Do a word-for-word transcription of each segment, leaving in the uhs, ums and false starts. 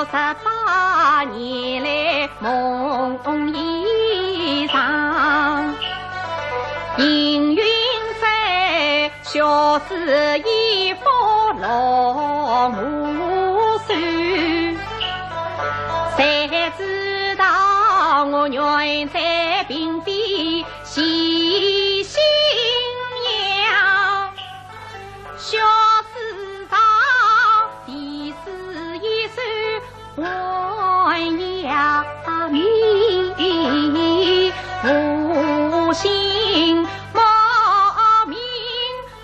十八年来梦一场，应云飞，学子一幅落我手，谁知道我远在屏边写信呀。 学子道，第四一首还要明，无心莫名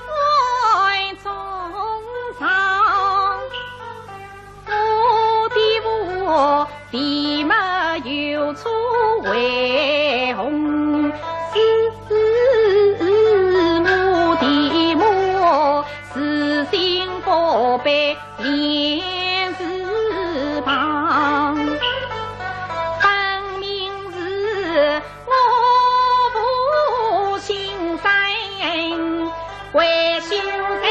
为衷肠。 我的父，爹没有错，为何是我的母，死心不悲连字旁。分明是 我父心生为秀才，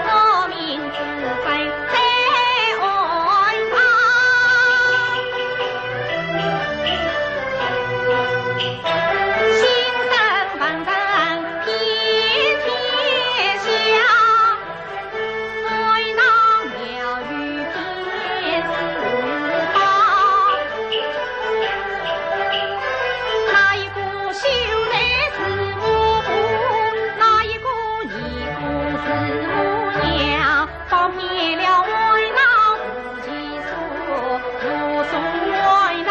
我命之本在案房。心生文人遍天下， 哀悼妙语天子报，哪一个秀才是我父，哪一个尼姑是我娘，方便了哀悼自己所，我送哀悼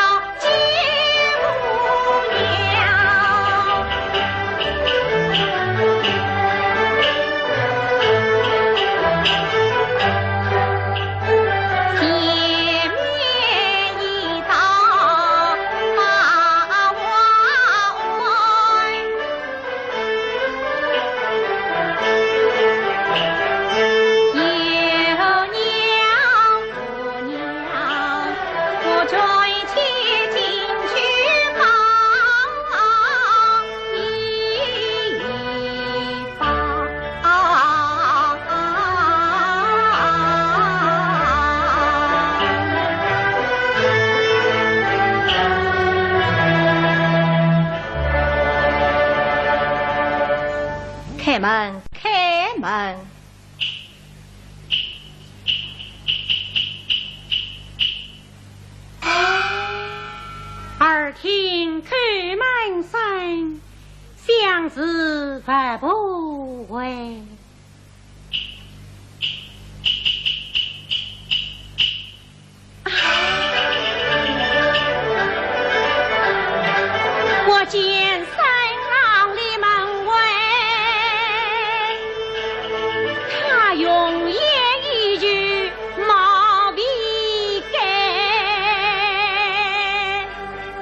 开门，开门。 耳听叩门声，想是佛婆回。 我见三郎立门外，他容颜依旧貌比改。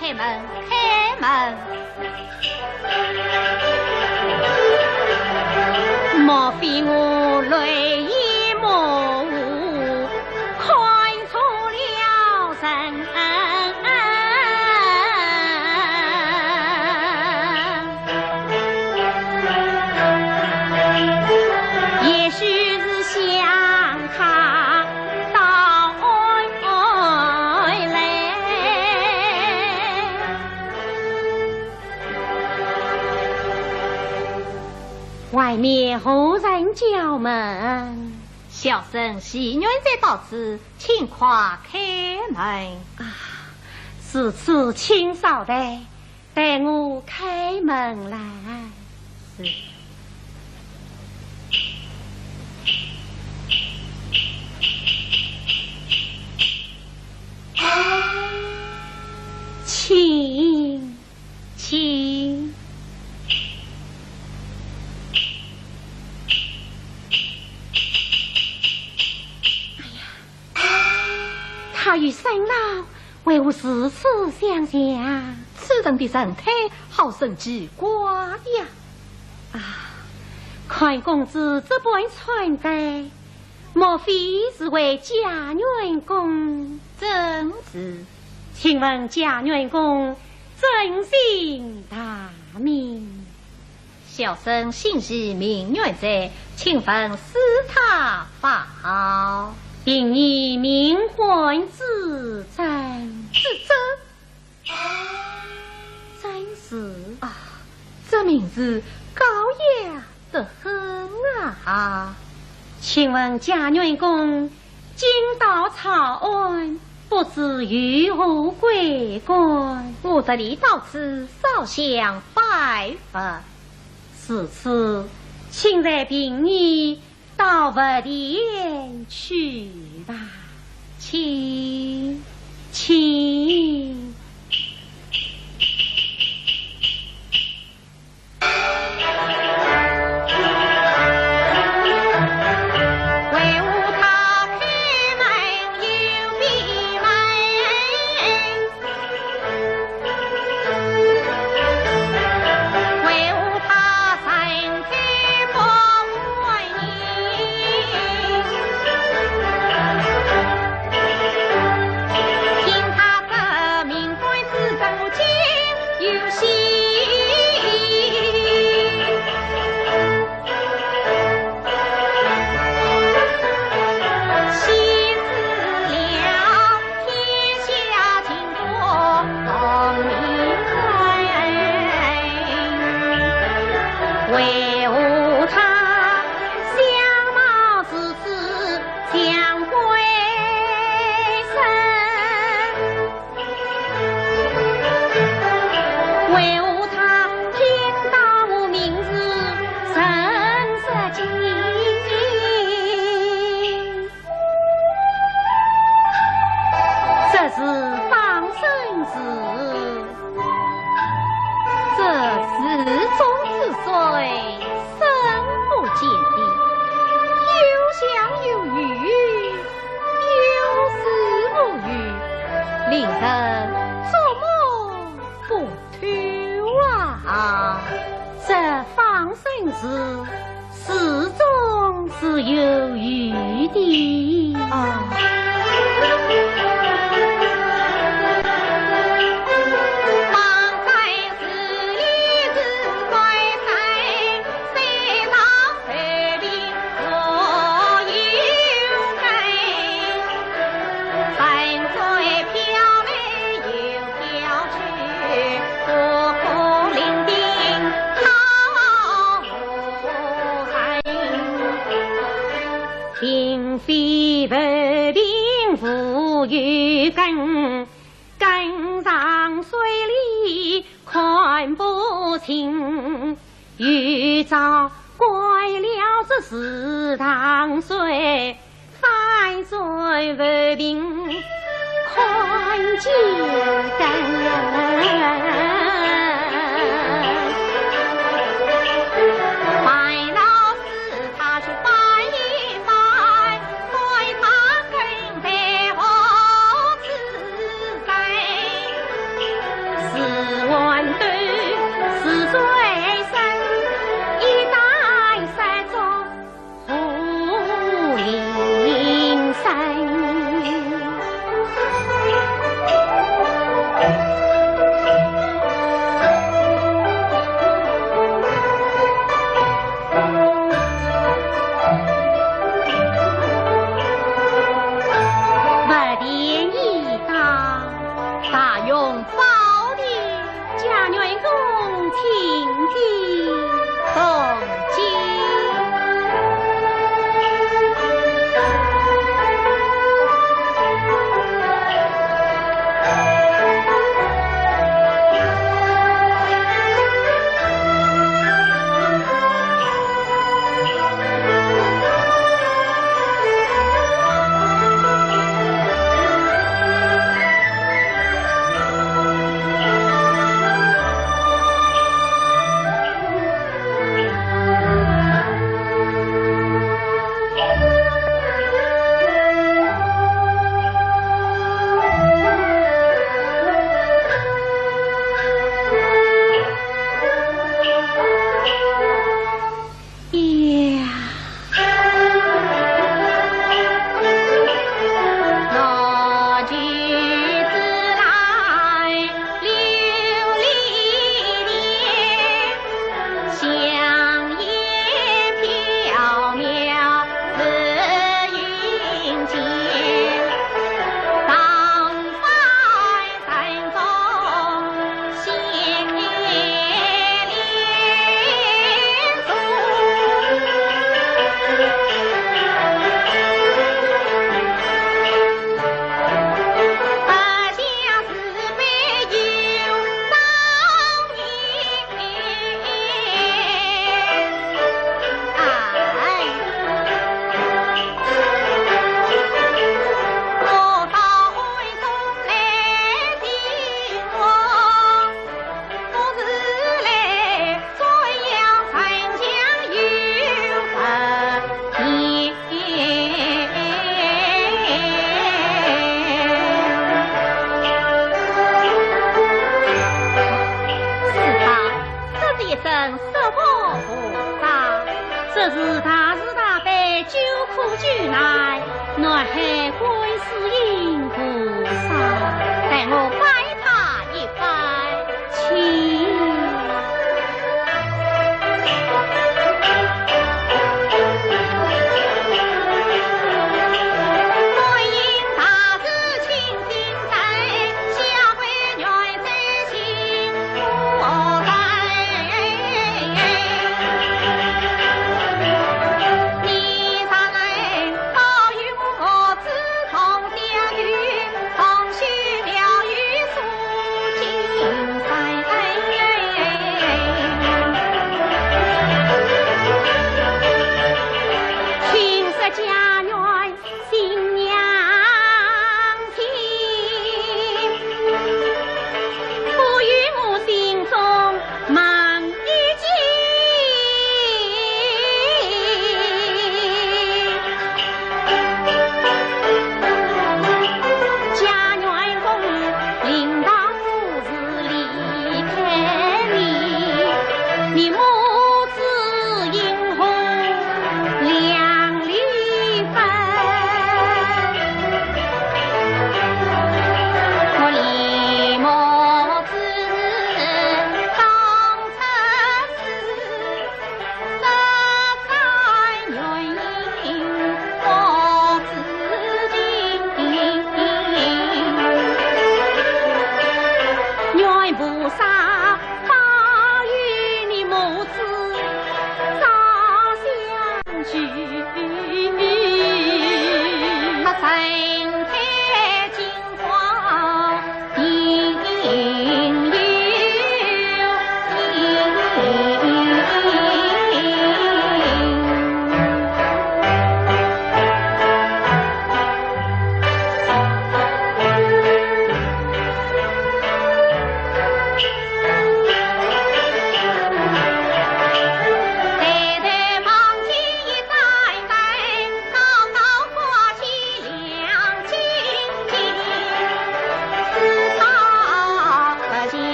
开门，开门。 莫非我泪眼模糊，看错了人？也许是想他到案来。 外面何人叫门？小生徐元才到此，请快开门。啊，如此，请稍待，待我开门来。是。请。 请。哎呀，他与三郎为何如此相像？此人的神态好生奇怪呀！啊，看公子这般穿戴， 莫非是位假元公？正是。请问假元公尊姓大名？小生姓徐名远哉，请问是他否？并已命官之。之者？正是。啊，这名字高雅得很啊。请问贾元公今到长安，不知有何贵干？我特地到此烧香拜佛。如此，请随贫尼到佛殿去吧。请，请。这是方卿。这寺中之水，深不见底，有香有雨，有丝无语，令人捉摸不透啊。这方卿是 寺中是有雨的。啊。并非浮萍无有根，根长水里看不清。有朝观了这池塘水， 翻转浮萍看江根。白老师他去翻一翻，翻他根在何处在？是豌豆，是水生，一代山中 胡林山。这是大慈大悲救苦救难，南海观世音菩萨，待我拜他一拜。请。请说家园新娘亲，不与我心中梦一境。家园公，领到我是离开你，你母子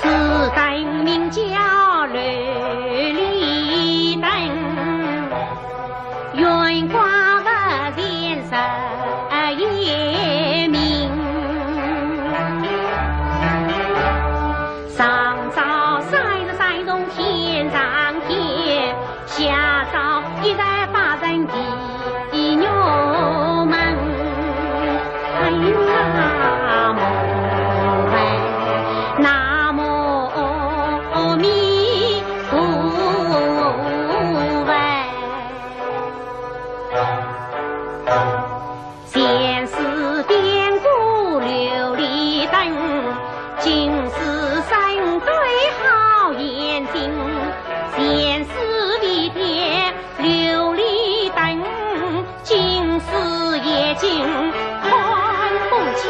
此灯名叫琉璃灯， 悬挂佛前日夜明。上照三十三重天上天，下照一十八层地狱门。哎呀，南无佛，南无阿弥陀佛。 前世点过琉璃灯，今世生对好眼睛。前世未点琉璃灯，今世眼睛看不清。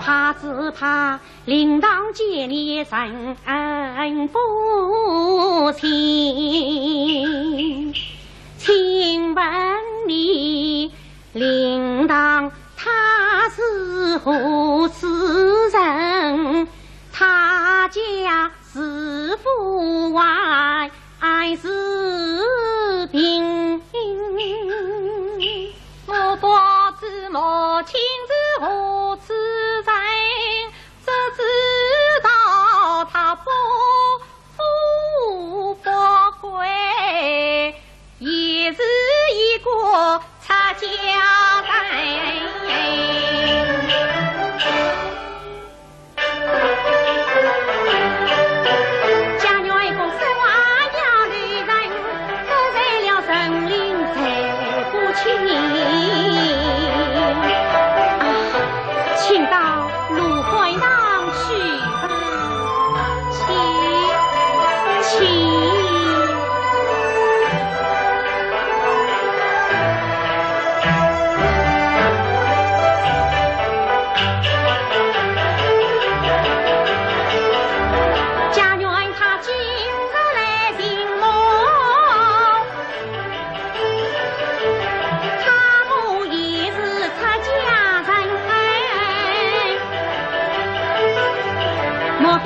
怕只怕 领导见你人不清，请问你领导他是何处人？他家是府外还是平？我不知母亲是何处人， 只知道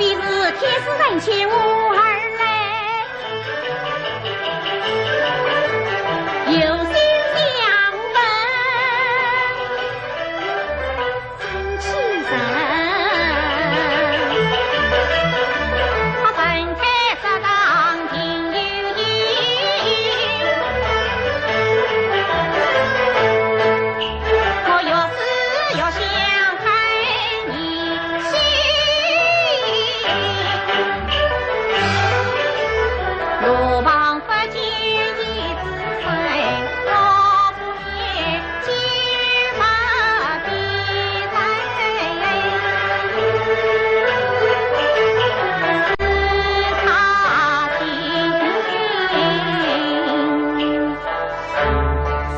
必是天师人前我而来，有心相问。真奇人，我本该这堂定有因，我有事要相看。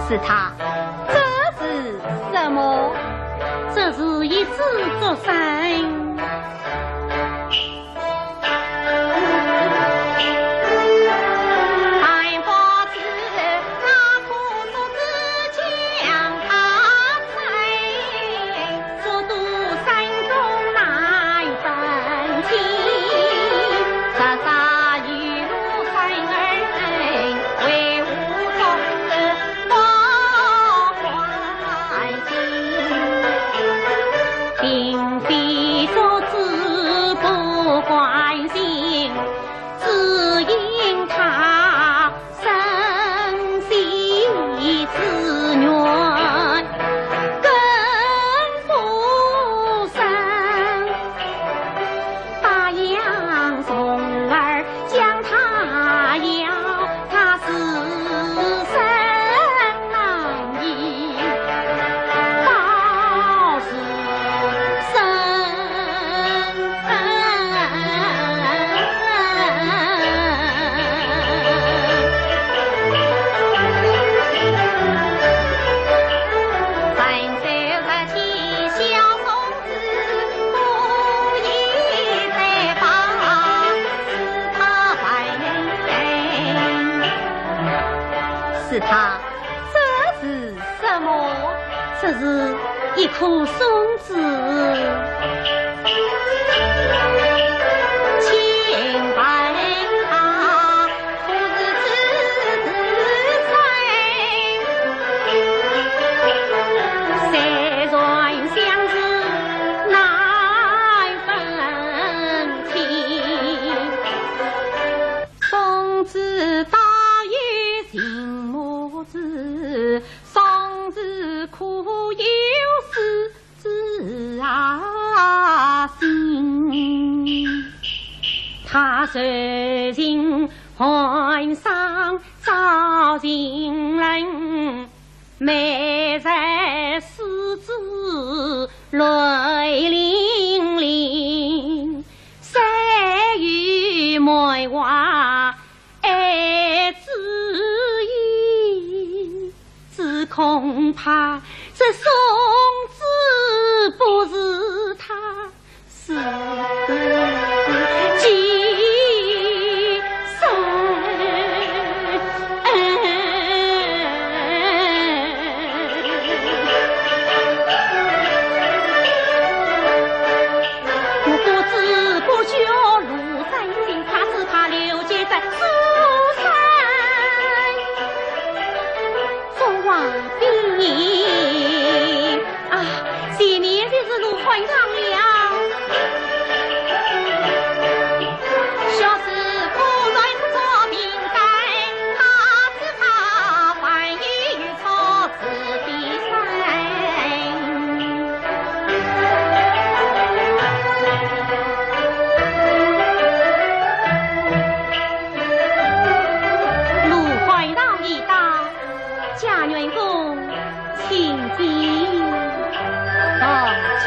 是他。 这是什么？这是一只竹扇。是他。这是什么？这是一棵松子。 只恐怕这松子不是他。 啊，前面就是罗汉堂了。小师傅在此做平台，他只怕万一有错字的声。罗汉堂已到。 贾元公，请进。哦，请。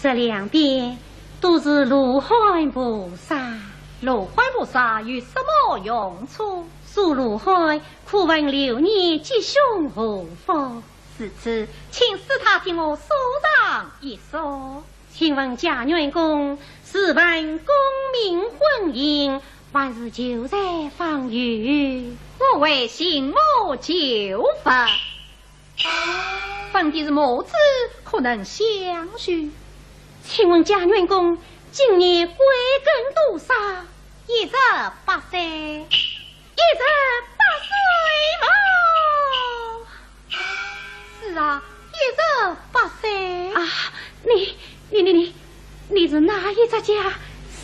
这两边都是罗汉菩萨。罗汉菩萨有什么用处？ 说罗汉，可问流年吉凶祸福。如此，请师太替我说上一说。请问贾元公是问功名婚姻，还是求财访友？我为寻母求父，问的是母子可能相许。请问贾元公今年贵庚多少？一十八岁。 一十八岁么？是啊，一十八岁。啊，你，你，你，你，你是哪一只脚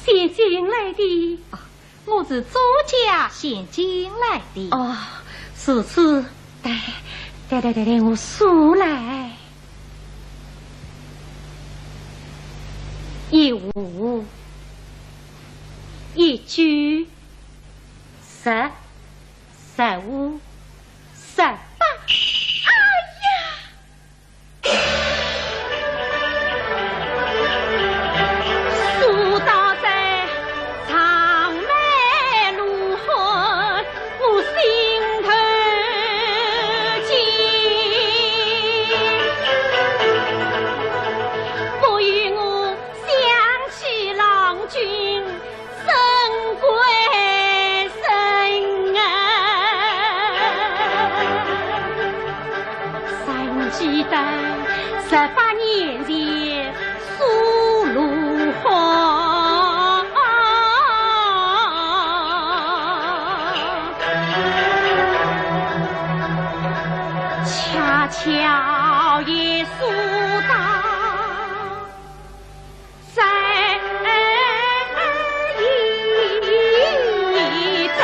先进来的？啊，我是左脚先进来的。哦，如此，待，待，待，待，待我数来。一五，一九， 十，十五，十八。哎呀！说到这长眉鹿婚，我心头惊。莫与我想起郎君 生归身啊。还记得十八年前苏鲁花，恰巧也说到 在一头。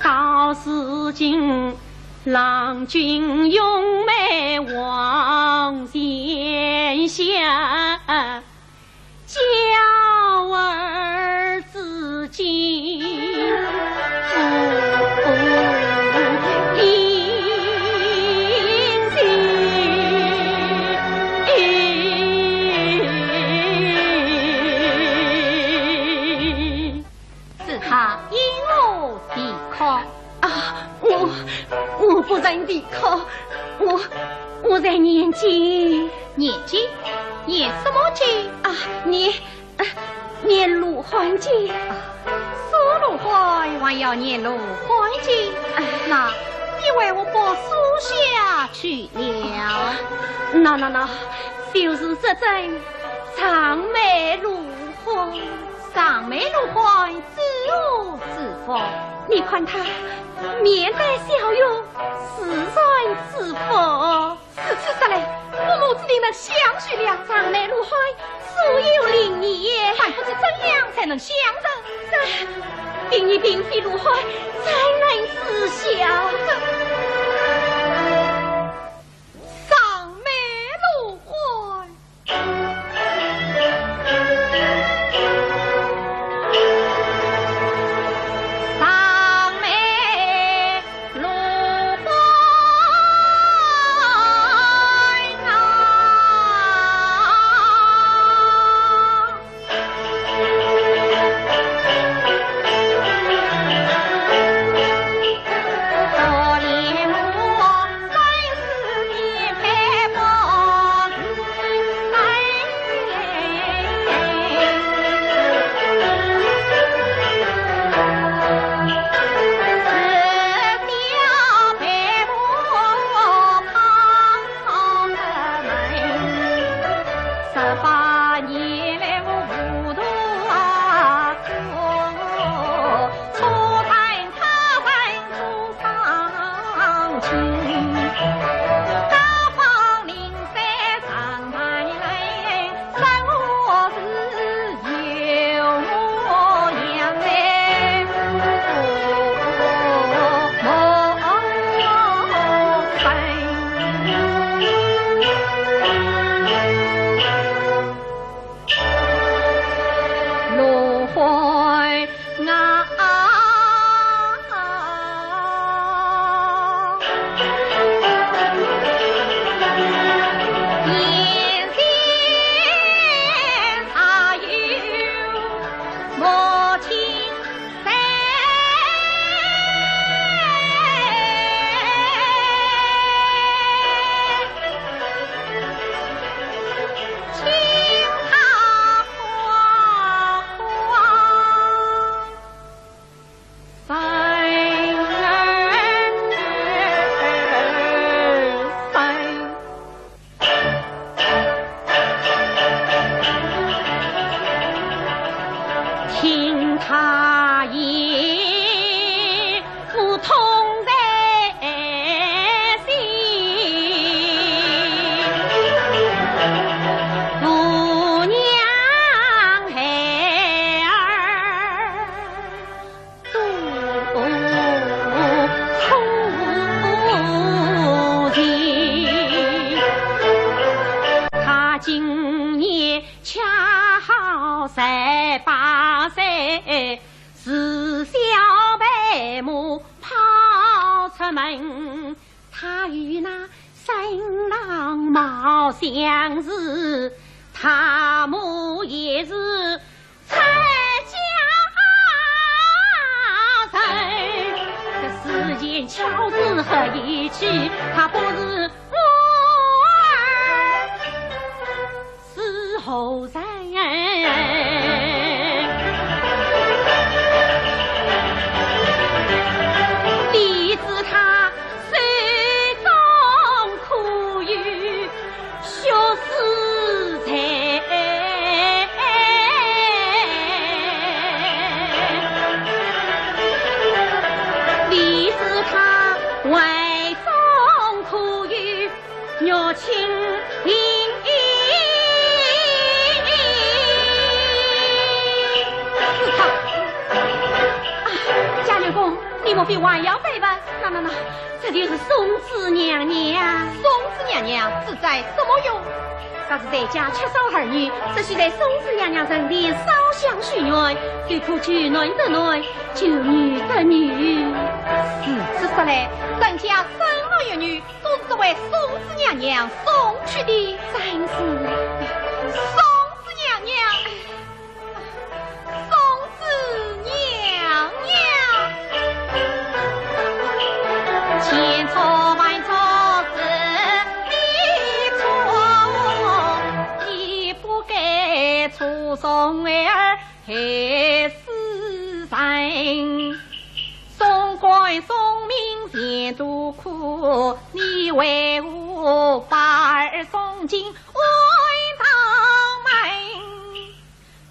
到如今，郎君容美望天下， 娇儿至今不应允。是他因何啼哭？啊，我，我不曾啼哭，我，我在念经。念经？念什么经？啊，念，啊，念鹿欢经。啊，说鹿欢还要念鹿欢经？哎。那你为何不书下去了？那，那，那，就是这尊长眉鹿欢。长眉鹿欢 知何之福？你看他面带笑容，自然之福。如此说来，我母子定能相许了。长眉鹿欢素有灵验，还不知怎样才能相成？这，定要屏息鹿欢，才能知晓。长眉鹿欢。今年恰好十八岁，自小被母抛出门。他与那新郎貌相似，他母也是出家人。这世间巧事何以去，他不是我儿是何人？你知他手中可有学士在？你知他怀中可有玉清银？是他。啊，嘉六公，你莫非还要背叛？那，那，那，这就是送子娘娘。送子娘娘，这有什么用？她是在家缺少儿女，只需在送子娘娘身边烧香许愿，就可求男得男，求女得女。如此说来，人家生儿育女，都是这位送子娘娘送去的。正是。送子娘娘，送子娘娘。千错万错是你错，你不该错送儿。 害死人。送官送命全都苦，你为何把儿送进安道门？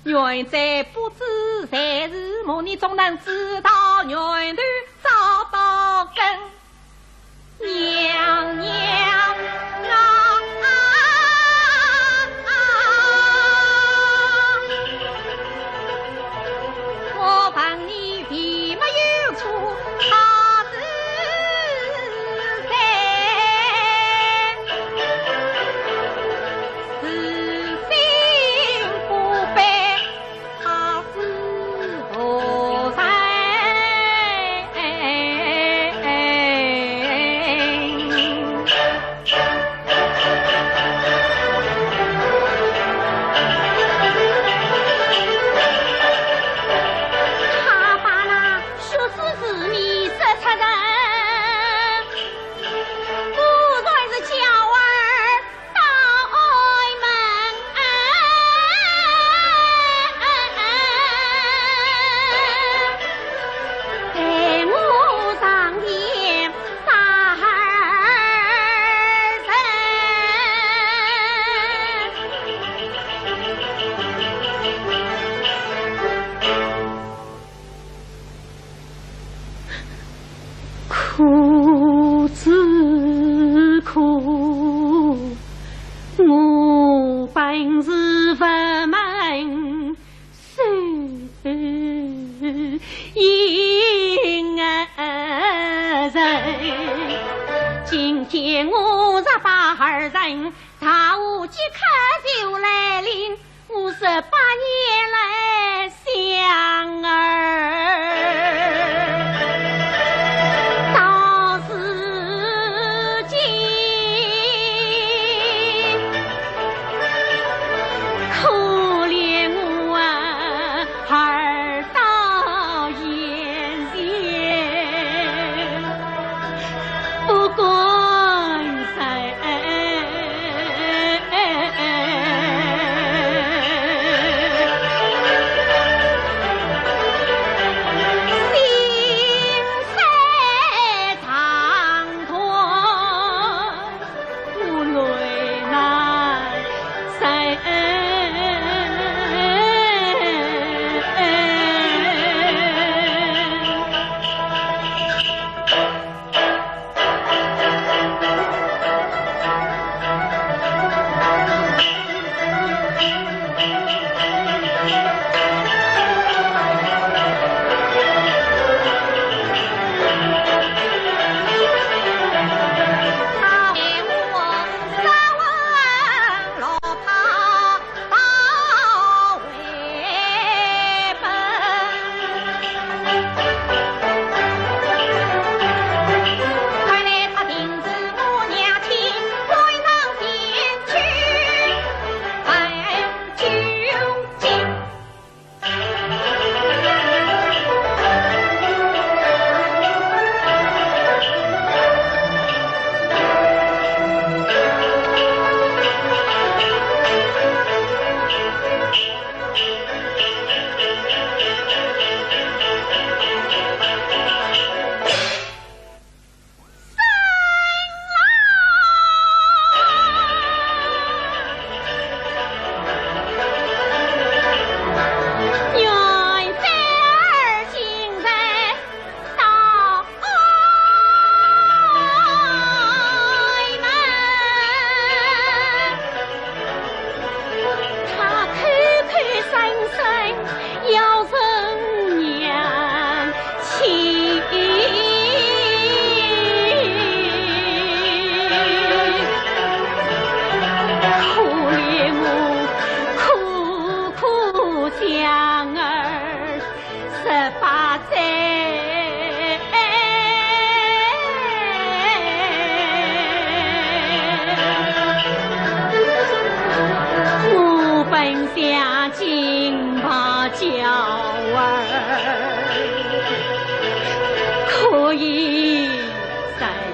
原罪不知谁是母，你总能知道源头，找到根。 娘娘啊，我问你，并没有错，他是谁？是心不悲。 他是何人？他把那学士之谜说出来，果然是巧儿 到门，待我上前把儿认。 可之可，我本是佛门修行人。今天我若把儿认，大祸即刻就来临。 我十八年来想儿，到如今，可怜我啊，儿到眼前 不管谁。金马娇儿可以在。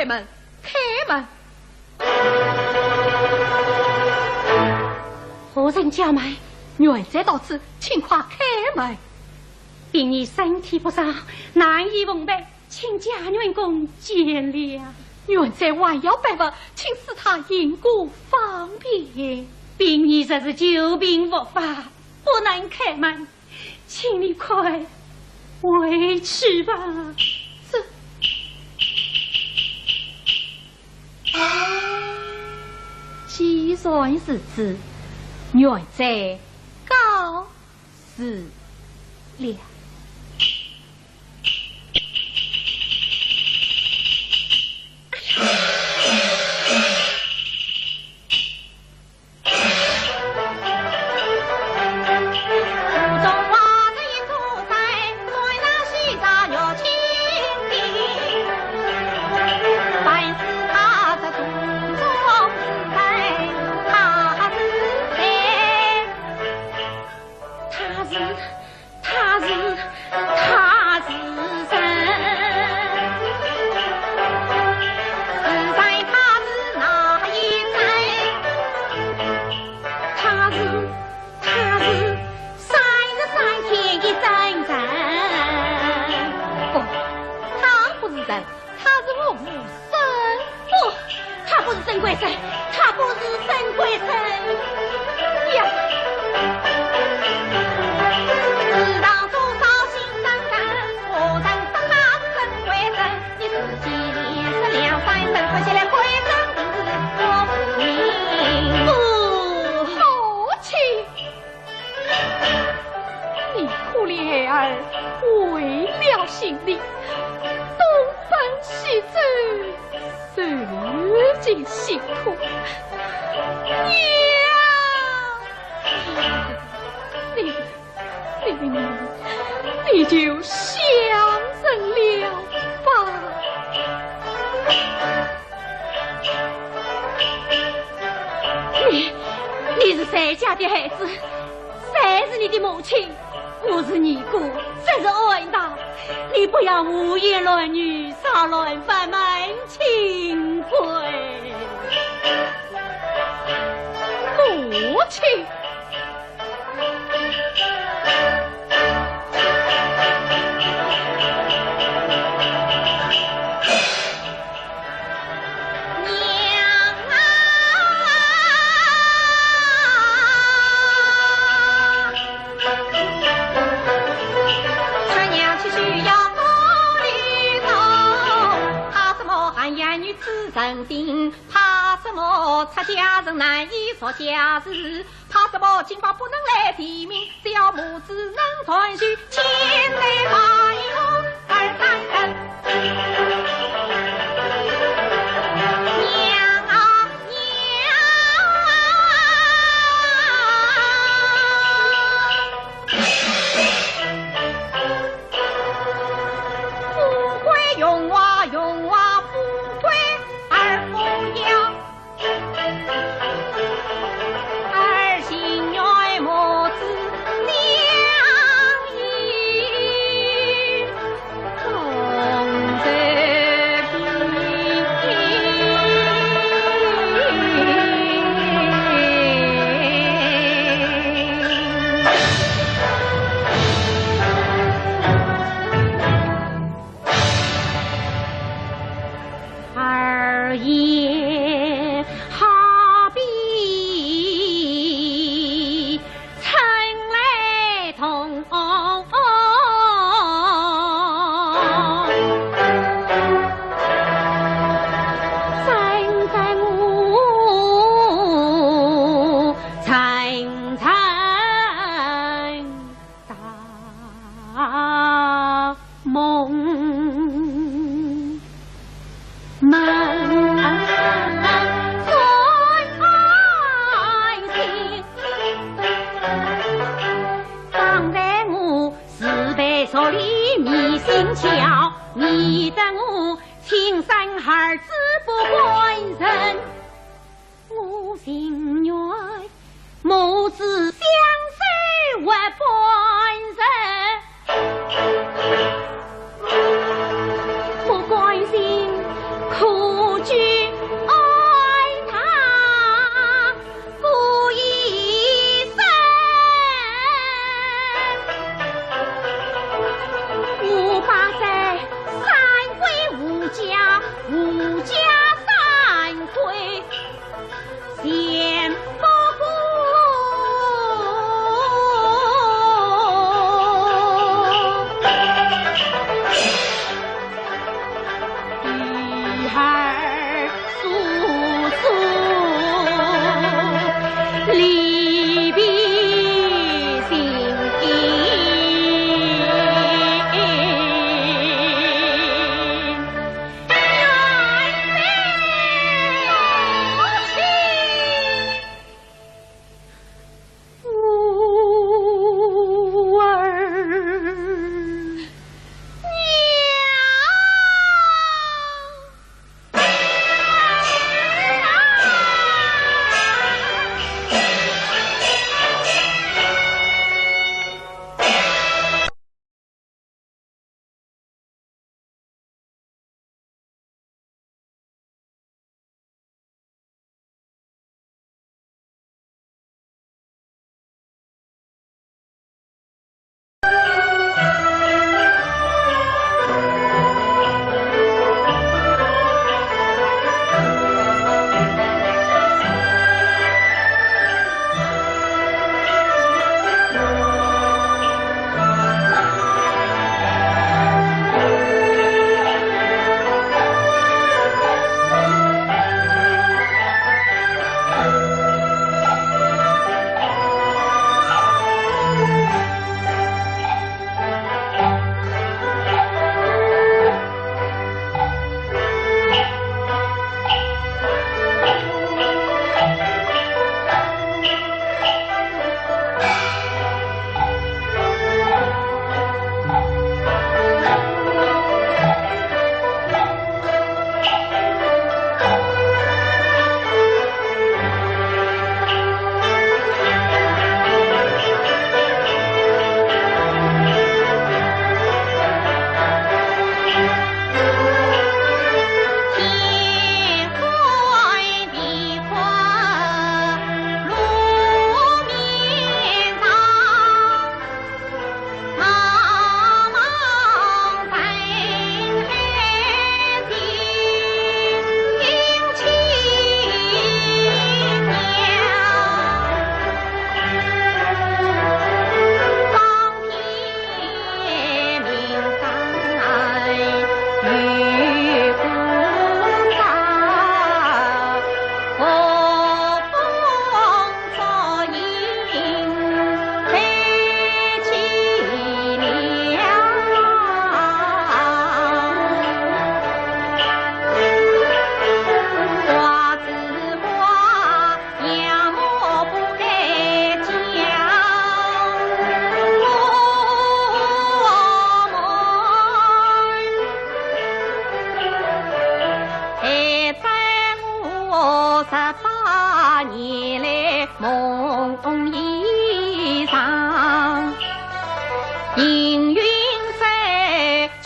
开门，开门！何人家门？元帅到此，请快开门！禀你身体不适，难以奉陪，请家员公见谅。元帅还要拜伏，请赐他因果方便。禀你这是久病复发，不能开门，请你快回去吧。这，既然如此，元帅告辞了。他是，他是，他是谁？是谁？他是哪一代？他是，他是三十三天一真人。不，他不是人，他是我无生。 不，他不是沈贵生，他不是沈贵生呀！世上多少心酸人，何曾说他是沈贵生？你自己是梁山沈贵，谁来贵生是我无名。不，母亲。 你可怜孩儿，为了心理，东奔西走，受尽辛苦。你呀，你，你，你就相认了吧。 你，你是谁家的孩子？谁是你的母亲？我是尼姑，这是暗道。你不要胡言乱语，扰乱佛门清规。母亲。 娘啊，他娘去需要高丽楼，怕什么寒烟与此人定，怕什么出家人难以说家事。 怕什么金榜不能来提名，只要母子能团聚，千代拜我二三更。娘啊娘啊，富贵荣华，荣华富贵二不要。 儿情愿母子两意同在。儿也好比春来同生在我层层 大梦门。方才我自备手里迷心窍，迷得我亲生儿子不敢认。 我情愿母子相守为半生，不甘心苦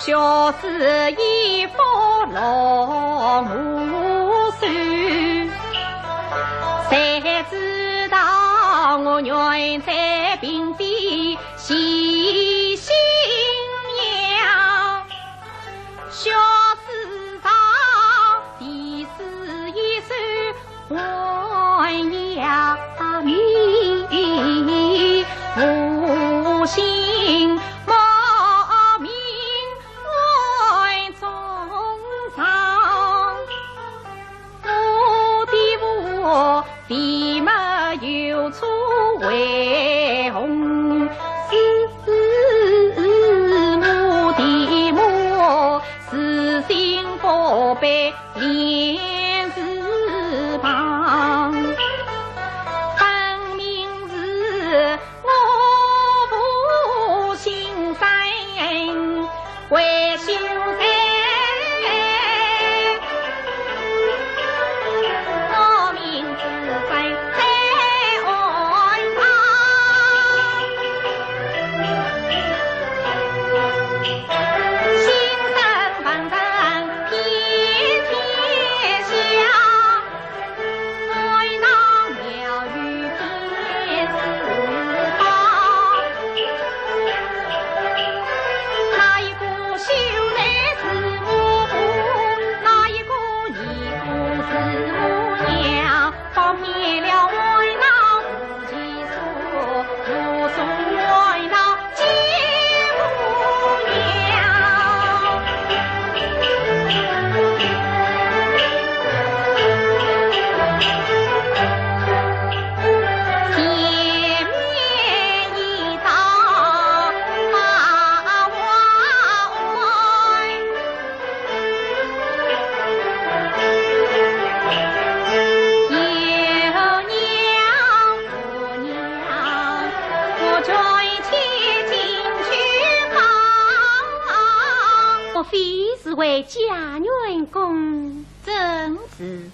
小子一副老母手，谁知道我原在平地喜新娘。小子上第四一首 还呀，你无心莫名爱中伤。我的父，你没有错，为红是我的母，是心不悲。 连字旁。分明是我父心生，为秀才，我名字在在案上。 莫非是为贾元公？正是。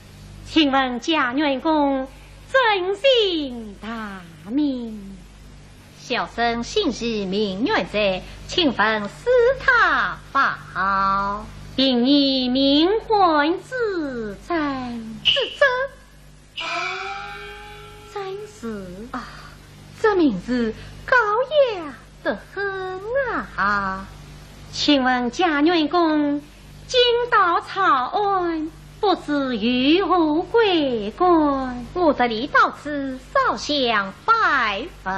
请问贾元公尊姓大名？ 小生姓徐名远哉，请问是他法号？并以名唤之哉。是这，真是啊，这名字高雅得很啊。请问贾元公，今到草庵，不知有何贵干？我特地到此烧香拜佛。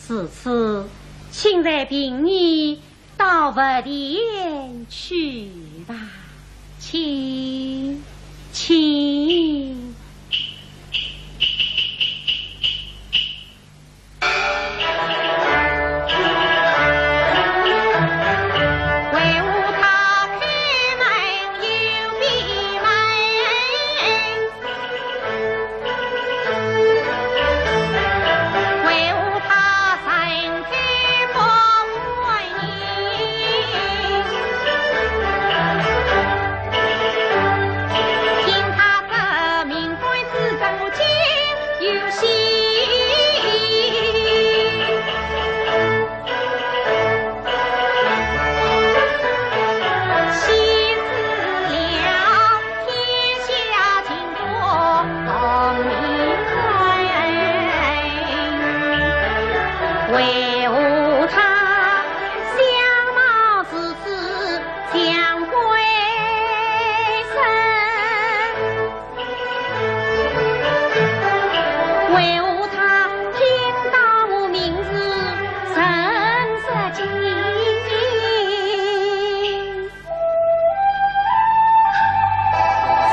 如此，请随贫尼到佛殿去吧。请。请。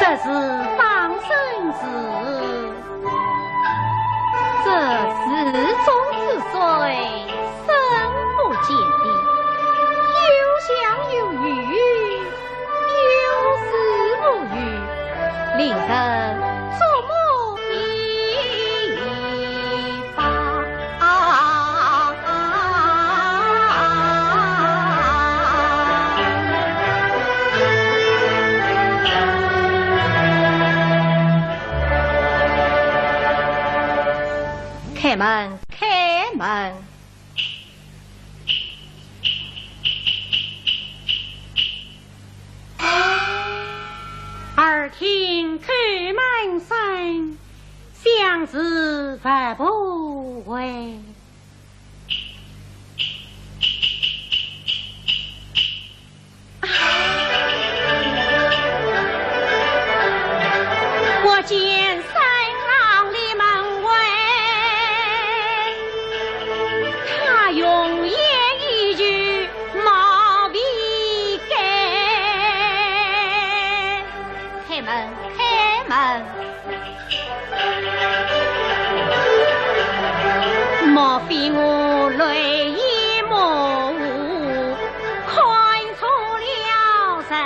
这是放生池，这池中之水深不见底，有香有鱼，有丝无语，令人触目以 开门，开门。万不为。我见三郎立门外，他容颜依旧貌比干。开门，开门。 莫非我泪眼模糊，看错了人？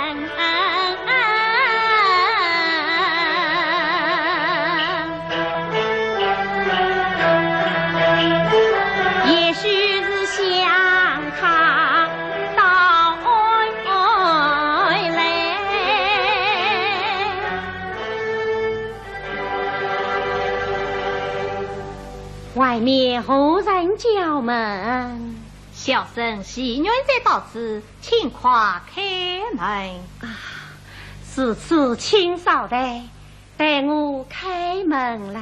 也许是想他到来。 外面何人叫门？小生徐元才到此，请快开门。啊，如此，请稍待，待我开门来。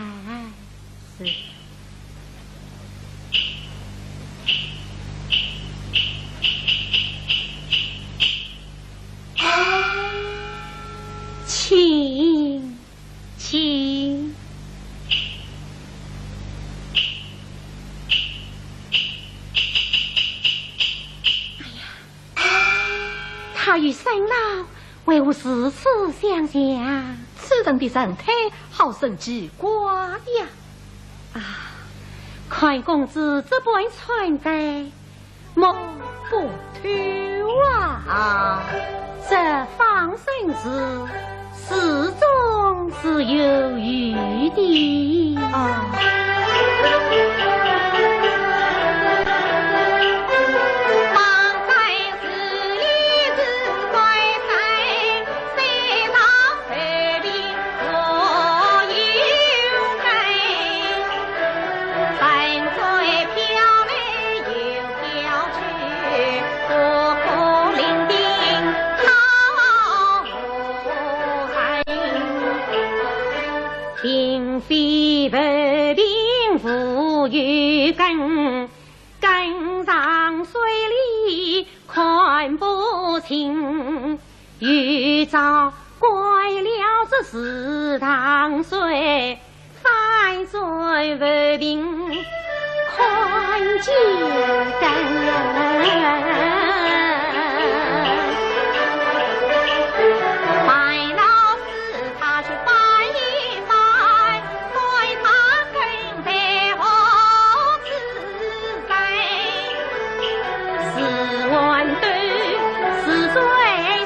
是。请。 请。哎呀，他与三郎为何如此相像？此人的神态好生奇怪呀。啊，看公子这般穿戴， 莫不脱啊！这方生事，始终是有余的。啊。 并非浮萍无有根，根长水里 看不清，有朝惯了这池塘水，翻转浮萍看枝根。白老师他是翻一翻，翻他根白无枝 是豌豆，是最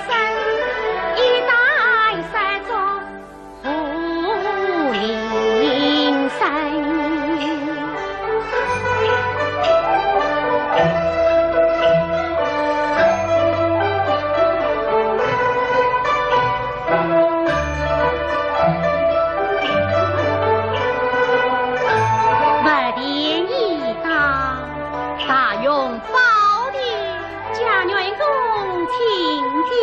深，一代山中胡林生。 佛殿已到，大雄宝殿，家院恭请进。